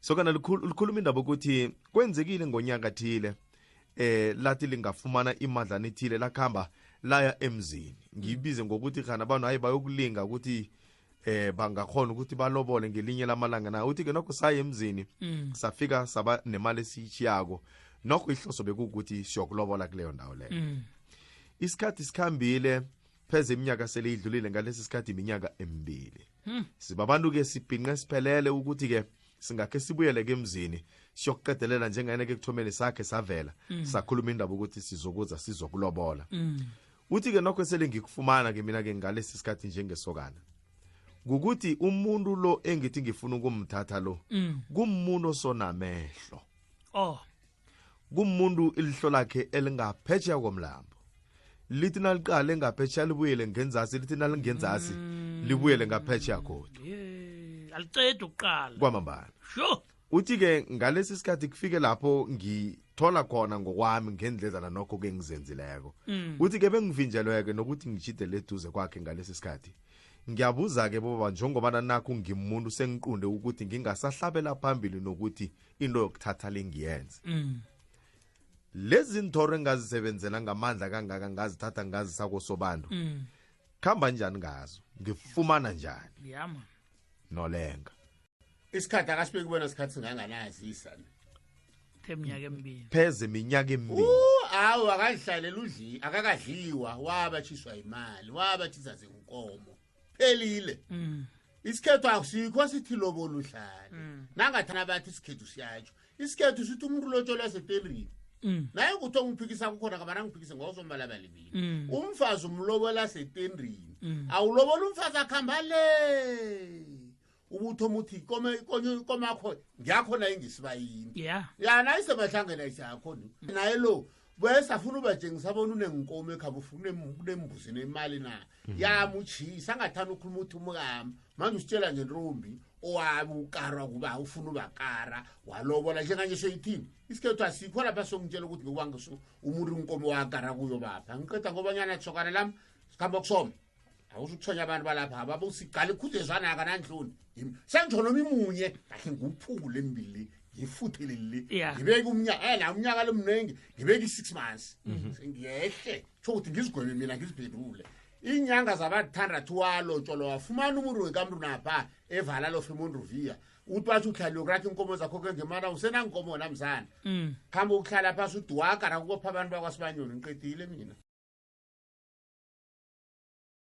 Sokana likhuluma indaba ukuthi kwenzekile ngonyaka thile, lathi lingafumana imadlana ethile, lakhamba laya emzini. Ngiyibize ngokuthi khana abantu hayi bayokulinga ukuthi bangakhona ukuthi balobole ngelinye lamalanga na. Uthi ke nokho saya emzini, safika saba nemali esiyitshiyako, nokho ihloso bekukuthi siyokulobola kuleyo ndawo leyo. Isikhathi sikhambile, pheze iminyaka sele idlulile ngalesi sikhathi, iminyaka emibili. Sibabantu-ke sibhinqe siphelele ukuthi-ke singakhe sibuyele ke emzini siyokuqedelela njengayena ke kuthomeni sakhe savela, sakhuluma indaba ukuthi sizokuza sizokulobola. Uthi-ke nokho sele ngikufumana-ke mina-ke ngalesi sikhathi njengesokana kukuthi umuntu lo engithi ngifuna ukumthatha lo, kumuntu osonamehlo. Kumuntu ilihlo lakhe elingaphetsheya komlambo, lithi naliqale ngaphetsheya libuyele ngenzasi, lithi nalingenzasi libuyele ngaphetsheya godu. Alicedi ukuqala. Kwamambala. Sure. Uthi-ke ngalesi sikhathi kufike lapho ngithola khona ngokwami ngendledlana nokho ke ngizenzileko. Uthi-ke bengivinjelweke nokuthi ngitjhidele eduze kwakhe ngalesi sikhathi. Ngiyabuza-ke bobaba, njengobana nakho ngimuntu sengiqunde ukuthi ngingasahlabela phambili nokuthi into yokuthatha le ngiyenze, lezi nthoro engazisebenzela ngamandla kangaka, ngazithatha ngazisa kosobantu, khamba njani ngazo, ngifumana njani? Yama. Nolenga. Isikhathi akasibeki bona sikhathi singanganazisa. Eminyaka emibili. Pheze iminyaka emibili. Awu, akazihlaleli, udli akakadliwa, wabatshiswa imali, wabatshisa zinkomo, phelile. Isikhethu akusikho sithi lobola uhlale. Nangathana bathi isikhethu siyatsho, isikhethu sithi umuntu lotsholwa seterini. Naye kuthi ongiphikisa kukhona kabana ngiphikise ngozombalabala ibili. Umfazi umlobola setendrini. Awulobola umfazi akuhamba le, ubuthoma uthi ikomo yakho ngiyakho naye ngisibayini. Ya, nayisemahlangeni ayisakho ni naye lo bese afuna ubatshengisa bona unenkomo ekhaba, ufuna unembuzi nemali na yamutshisa, angathanda ukhuluma uthi umkami. Manje usitshela nje ntombi owabe ukarwa kuba ufuna ubakara walobola njenganje soyithini? Isikhethu asikho lapha songitshela ukuthi ngokubanga umuntu inkomo wakara kuyo bapha ngiqeda ngobanyana thokana lami sikhamba kusoma, awusho ukuthonya abantu balapha ababusigcala ikhuzezwanaka nandluni sengitsho noma imunye kahle nguphungule embili ngifuthele le. Ngibeke umnyaka la, umnyaka lo mningi, ngibeke i-6 months, ngiyehle tsho ukuthi ngizigwebe mina ngiziphendule iinyanga zabathandathu. Walotsholwa wafumana umuntu wekamntu napha evala lofa eMonrovia, uthi wathi uhlala yokuratha iinkomo zakho ke ngemana usenankomo namzana. Khamba ukuhlala phasi uduwaka nakubopha abantu bakwasibanyoni, ngiqedile mina.